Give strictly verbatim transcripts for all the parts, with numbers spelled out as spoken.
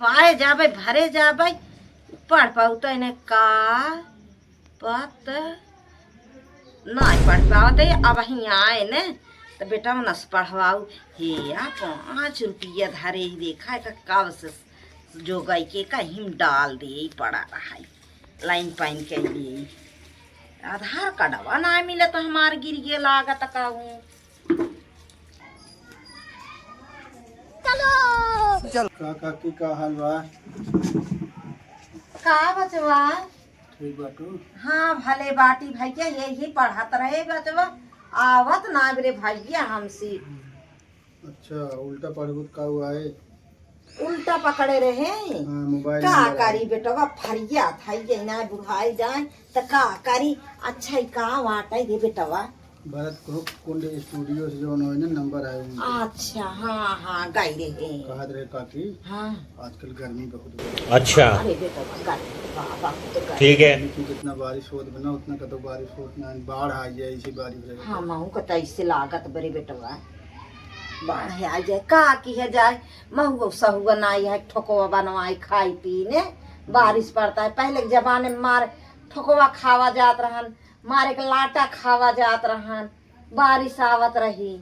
पाए जाबे, भरे जाबे, पढ़ पाउत है ने का? पत नाहीं पढ़ पावत है। अब हियाँ आए ने, त बेटवा न से पढ़वाऊ। हे, आ पाँच रुपया धरे ही, देखा है का, कब से जोगाई के कहीं डाल दे, पड़ा रहा है, लाइन पाइन के लिए। आधार कार्डवा ना मिले तो हमार गिरिये लागत कहूँ। चलो। का काकी, का हाल बा? का बचवा? ठीक बाटू? हाँ, भले बाटी भैया, यही पढ़त रहे बचवा, आवत ना रे भैया हमसे। अच्छा, उल्टा पढ़बू त का हुआ है? उल्टा पकड़े रहे। हाँ, मोबाइल का नंबर है। करी बेटवा, फरिया था, ये ना बुढ़ाई जाए, त का करी? अच्छा, ई का वाटे रे बेटवा? भरत कुंड स्टूडियो से जौन होए ना, नंबर है उनके। अच्छा, हाँ, हाँ, गई रहे। कहत रहे काकी, हाँ। आजकल गर्मी बहुत बा। अच्छा। अरे बेटवा, गर्मी, बाबा, तो गर्मी। ठीक है। लेकिन जितना बारिश होत बा ना, उतना कतौ बारिश होत ना, बाढ़ आ जाए, इसी बारिश रहे। हाँ, महू का त ऐसे लागत बरे बेटवा। बाढ़ आ जाए, का किया जाए, महुआ सहुआ नाई है, ठोकवा बनवाई, खाई पी ने, बारिश पड़ता है। पहले के जमाने में मार ठोकवा खावा जात रहन, मारे के लाटा खावा जात रहन, बारिश आवत रही।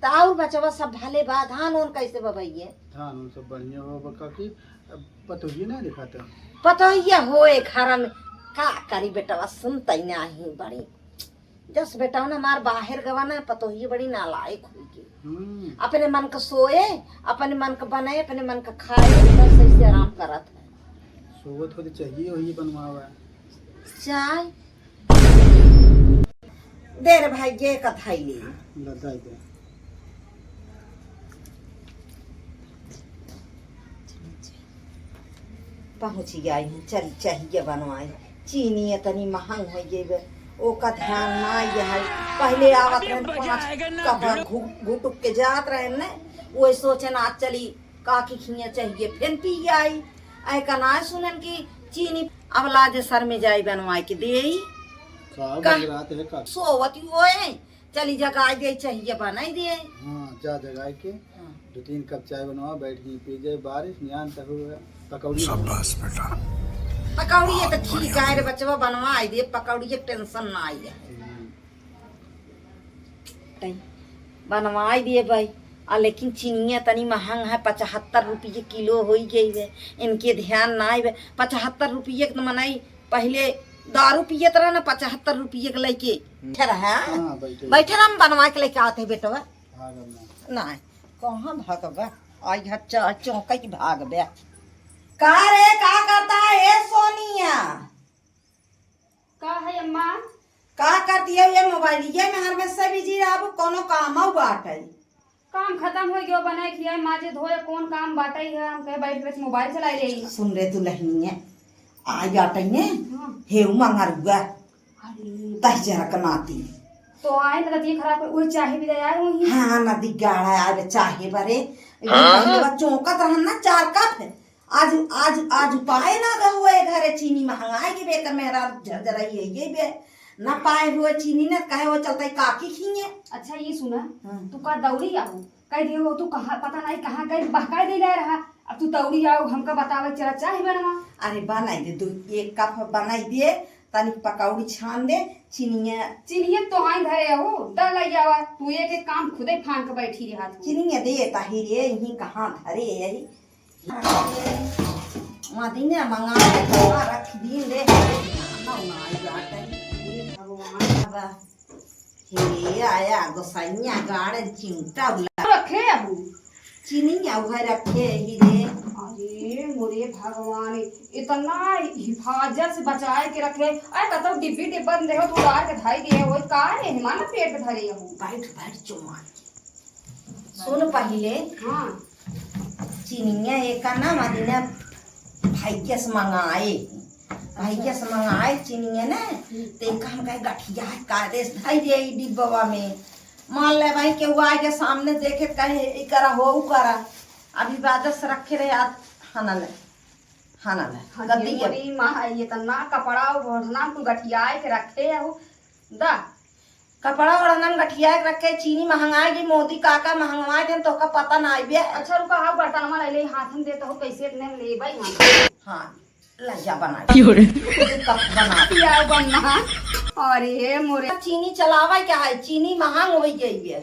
त और बचवा सब भले बा, धान ओन कैसे बा भैया? धान ओन सब बढ़िया बा, बा काकी, अब पतोहिए ना दिखाता। पतोहिया होए घर में, का करी बेटवा, सुनतई नाही बड़ी। जस बेटवा ना हमार बाहर गवा ना, पतोहिए बड़ी नालायक होई गई। हम्म। अपने मन का सोए, अपने मन का बनाए, अपने मन का खाए, बस ऐसे आराम करत है। सोवत हो तो चाहिए वही बनवावा। चाय दे रे भाई, ये कथाई ले। लदाई दे। पहुँच गई हूँ, चली चाहिए बनवाई। चीनी इतनी महंग हो गई बे, ओका ध्यान ना ये है। पहले आवत रहन पाँच कप घु-, घुटुक के जात रहन ने, वो सोचन आज चली काकी खिया चाहिए, फिर पी आई। ऐ का ना सुनन की चीनी अब लाजे सर में जाई बनवाई के देई। का का? बन रात है का? सोवती होए, चली जगाई दे, चाहिए बनाई दे। हाँ, जा जगाई के हाँ। दो तीन कप चाय बनवा, बैठ के पी जाए, बारिश नियान तक हुआ, पकौड़ी। शाबाश बेटा। पकौड़ी ये तो ठीक है रे बचवा, बनवाई दे, पकौड़ी ये टेंशन ना आई है। हम्म। तई बनवाई दिए भाई। आ लेकिन चीनिया तनी महंग है, पचहत्तर रुपये किलो होई गई है, इनके ध्यान ना आवे। पचहत्तर रुपये के तो मनई पहले दारू पियत रहा ना, पचहत्तर रुपये के लेके हम्म। बैठे रहे, हाँ? हाँ, बैठे। बैठे रहा, हम बनवा के लेके आते बेटवा। भागब ना। ना, कहाँ भागबे? आई है चा-, चौंका की भागबे। का रे, का करता है ए सोनिया? का है अम्मा? का करती है ये मोबाइलिया में हमेशा बिजी रहबू, कोनो काम आऊ बाटे? काम खतम हो गयो, बनाए खियाए, माजे धोए, कौन काम बाटे है? हम कहे बैठ बैठ मोबाइल चलाई रही। सुन रे दुल्हनिया, आई आटे ने, हाँ। हेऊ मंगरुआ, अरे। दहिजरा के नाती। तो आए न नदी खराब कर, वो चाहे भी ले आए वहीं। हाँ, नदी गाड़ा आए चाहे बरे। हाँ? चौंकत रहन ना चार कप। आज, आज, आज पाए ना गए हुए घरे चीनी महंगाई के बेकर मेहरा झरझराई है ये बे। ना पाए हुए चीनी ना कहे वो चलता है काकी खिए। अच्छा ये सुना, हाँ। तू का दौड़ी आऊ? कह दियो वो तू कहाँ, पता नहीं कहाँ गई, बहकाई दे ले रहा। अब तू दौड़ी आऊ, हमका बतावे चला चाय बनवा। अरे बनाई दे, दो, एक कप बनाई दे, तनी पकौड़ी छान दे, चीनिया। चीनिया तो आई धरे हो, दल लग जावा, तू एक एक काम खुदे फान के बैठी रहा तू। चीनिया दे ताही रे, यही कहाँ धरे यही। मदीना मंगा के तो रख दीन रे। ना, ना, ई बात है। हे भगवान बा। हे आया गोसाइया गाड़े चिमटा उला। रखे अबू। चीनी या उहे रखे ही रे। अरे मोरे भगवान, इतना हिफाजत से बचाए के रखे। अरे कतौ डिब्बी डिब्बा में देखो, तू उतार के धाई दिए हो। का रे, हिमान पेट धरे हो। बैठ, बैठ, चुमान। सुन पहिले। हाँ। चिनिया एका ना मदीना भैया से मंगाए। भैया से मंगाए चिनिया ना, हम्म। ते एका हम कहे गठिया है, कायदे से धई दे ई डिब्बवा में। मान ले भाई केहू आए के सामने देखे त कहे, "ई करा हो, ऊ करा।" अभी बाजत से रखे रहे, आज हनल है, हनल है। हाँ, गद्दी ये है। मोरी माँ है, ये तो ना कपड़ा और ओढ़ना कुल गठियाए के रखे है वो। दा, कपड़ा ओढ़ना में गठिया के रखे, चीनी महंगाई गई, मोदी काका महंगवाए देन, तोहका पता ना आइबे। अच्छा रुका, हाउ बर्तनवा ले ले, हाथ में देता हूँ, कैसे इतने लेबै हम। हाँ, ले जा बना। क्यों रे? कप बना। पिया बन्ना। अरे मोरे। चीनी चलावे क्या है, चीनी महंग हो गई है।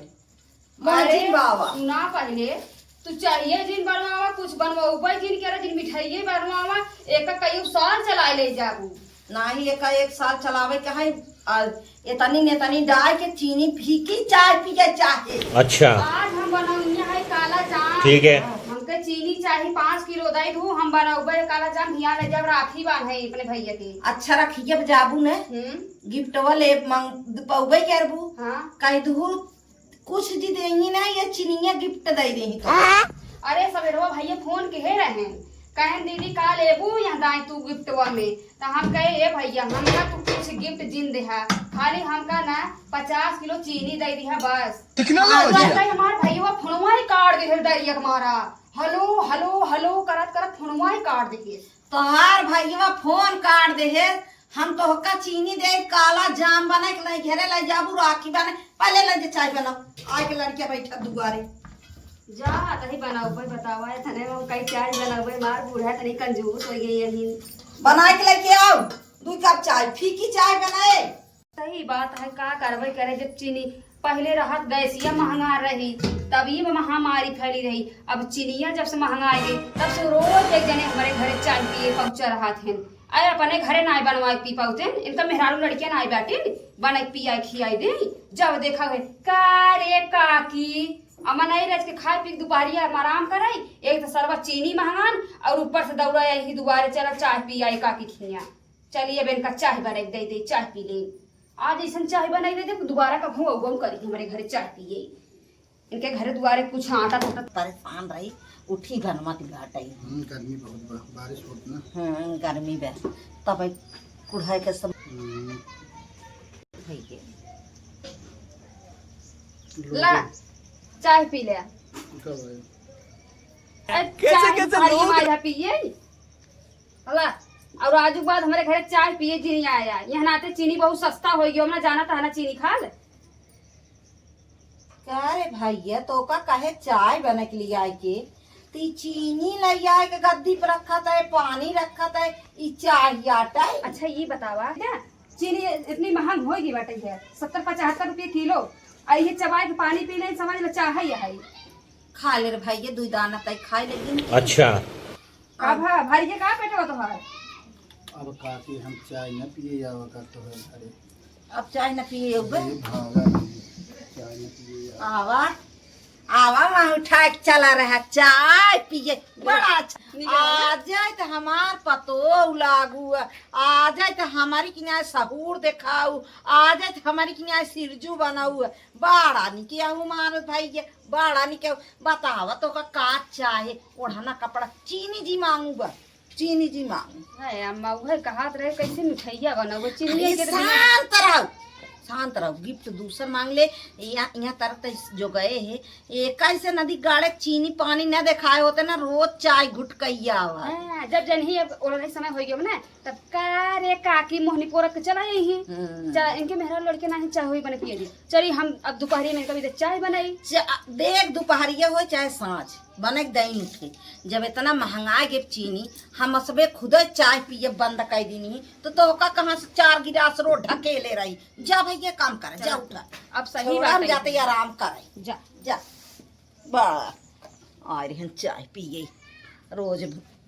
अरे, बाबा। सुना पहिले, तू चाहिए जिन बनवावा, कुछ बनवाउबे जिन करे, जिन मिठाइये बनवावा, एक कई साल चलाए ले जाबू। नाही, एक, एक साल चलावे के है, आ इतनी ने इतनी डाल के चीनी फीकी चाय पिए चाहे। अच्छा। आज हम बनौनिया है काला जाम। ठीक है। हमके चीनी चाही पाँच किलो दे दू, हम बनौबे काला जाम, हिया ले जब राखी बांधे अपने भैया के। अच्छा, रखिए जाबू ने। हम्म। गिफ्टवा ले मंग, पौबे करबू। हाँ। कह दू कुछ जी देंगी ना, ये चिनिया गिफ्ट दे देंगी तो। अरे सवेरवा भैया फोन किहे रहे, कहेन दीदी का लेबू यहाँ दाई तू गिफ्टवा में, तो हम कहे ए भैया हमका तू कुछ गिफ्ट जिन देहा, खाली हमका ना पचास किलो चीनी दे दिहा बस। कितना हाँ, दे दिया? तो हमार भैया फोनवा ही काट दे दरिया के मारा, हेलो हेलो हेलो करत करत फोनवा ही काट दे। तोहार भैया फोन काट दे है, हम तोहका चीनी दे, काला जाम बने के नहीं घरे ले जाबू, राखी बने, पहले ले जे चाय बनाओ, आके लड़किया बैठा दुआरे। जा, तही बनाओ, भाई बतावा है, तने वो कई चाय बनाओ, भाई मार बूढ़ा तनी कंजूस हो गई यही। बना के लेके आओ, दो कप चाय, फीकी चाय बनाए। सही बात है, का करबे करे, जब चीनी पहले रहत गैसिया महंगा रही, तभी में महामारी फैली रही। अब चीनिया जब से महंगा आ गई, तब से रोज एक जने हमारे घरे चाय पिए पहुँचा रहत हैं। अरे अपने घरे नाय बनवा के पी पाउते, इनका मेहरारू लड़कियां नाय बाटिन, बना के पिया खियाई दे। जब देखा है, का रे काकी, अमा नहीं रच के खाए पी के दुपहरिया हम आराम कराई, एक तो सरवा चीनी महंगान और ऊपर से दौड़ा यही दुआरे चला चाय पिया काकी खिया। चलिए अब इनका चाय बनाई दे दे, चाय पी ले। आज ऐसन चाय बनाई दे दे, दोबारा कभू अउबो करी हमारे घरे चाय पिए। इनके घरे दुआरे कुछ आटा टूटा। परेशान रही, उठी भर मत घाटई। हम्म, गर्मी बहुत बा, बारिश होत ना। हम्म, गर्मी बा, तब कुढ़ाई के सब हम्म। भई के। ला, चाय पी ले। का भाई? ए, कैसे, चाय कैसे भारी लोग? माजा पिए। हला, और आजू के बाद हमारे घरे चाय पिए जी नहीं आया। यहाँ नाते चीनी बहुत सस्ता हो गया, हम ना जाना था ना चीनी खा ले। का रे भैया, तो का कहे चाय बने के लिए आए के? ती चीनी ले आए के गद्दी पर रखत है, पानी रखत है, ई चाय आटा है। अच्छा, ये बतावा, क्या चीनी इतनी महंग हो गई बाटे है, सत्तर पचहत्तर रुपये किलो, आ ये चबाए के पानी पी ले, समझ ले चाहे यही। खा ले रे भैया, दुई दाना तई खाए लेकिन। अच्छा। का भा, भाई के का पेटवा तोहार? अब काकी हम चाय न पिए आवा कर तोहर घरे। अब चाय न पिए अउबे? अरे भागा नहीं, चाय न पिए आवा। आवा, आवा, वहाँ उठा के चला रहा, चाय पिए। बड़ा अच्छा। निकाल। आ जाए तो हमार पतोह लागू, आ जाए तो हमारी किनारे सहूर देखाऊ, आ जाए तो हमारी किनारे सिरजू बनाऊ। बड़ा निके आहू मानत भाई ये, बड़ा निके। बतावा तो का, का चाहे, ओढ़ना कपड़ा, चीनी जी मांगू बा, चीनी जी मांगू। है अम्मा, उहे कहत रहे, कैसे मिठाइया बनाऊ, चीनी अरे के तो बिना शांत रहो, शांत रहो, गिफ्ट दूसर मांग ले। यहाँ, यहाँ तरफ तो जो गए है, ये कैसे नदी गाड़े चीनी पानी न देखाए होते ना, रोज चाय घुटकैया आवा। हाँ, जब जनही अब ओढ़ने समय हो गया ना, तब का रे काकी मोहनी पोरक के चला यही। हम्म। चा-, इनके मेहरा लड़के नाही चाय होई बने पिए जी। चली हम अब दोपहरी में कभी तो चाय बनाई। चा-, देख दोपहरिया हो चाहे सांझ, बने के दई उठे। जब इतना महंगा गे चीनी, हम असबे खुदे चाय पिए बंद कर दीनी, तो तोहका कहाँ से चार गिलास रोज ढकेले रही। जा भैया काम कर, जा चल। उठा। अब सही छोड़ा, बात हम है। जाते ही आराम करे। जा। जा। बा, आ रही हैं चाय पिए, रोज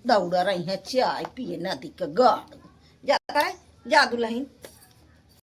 दौड़ा रही हैं चाय पिए नदी के गाड़। जा करे, जा दुल्हन,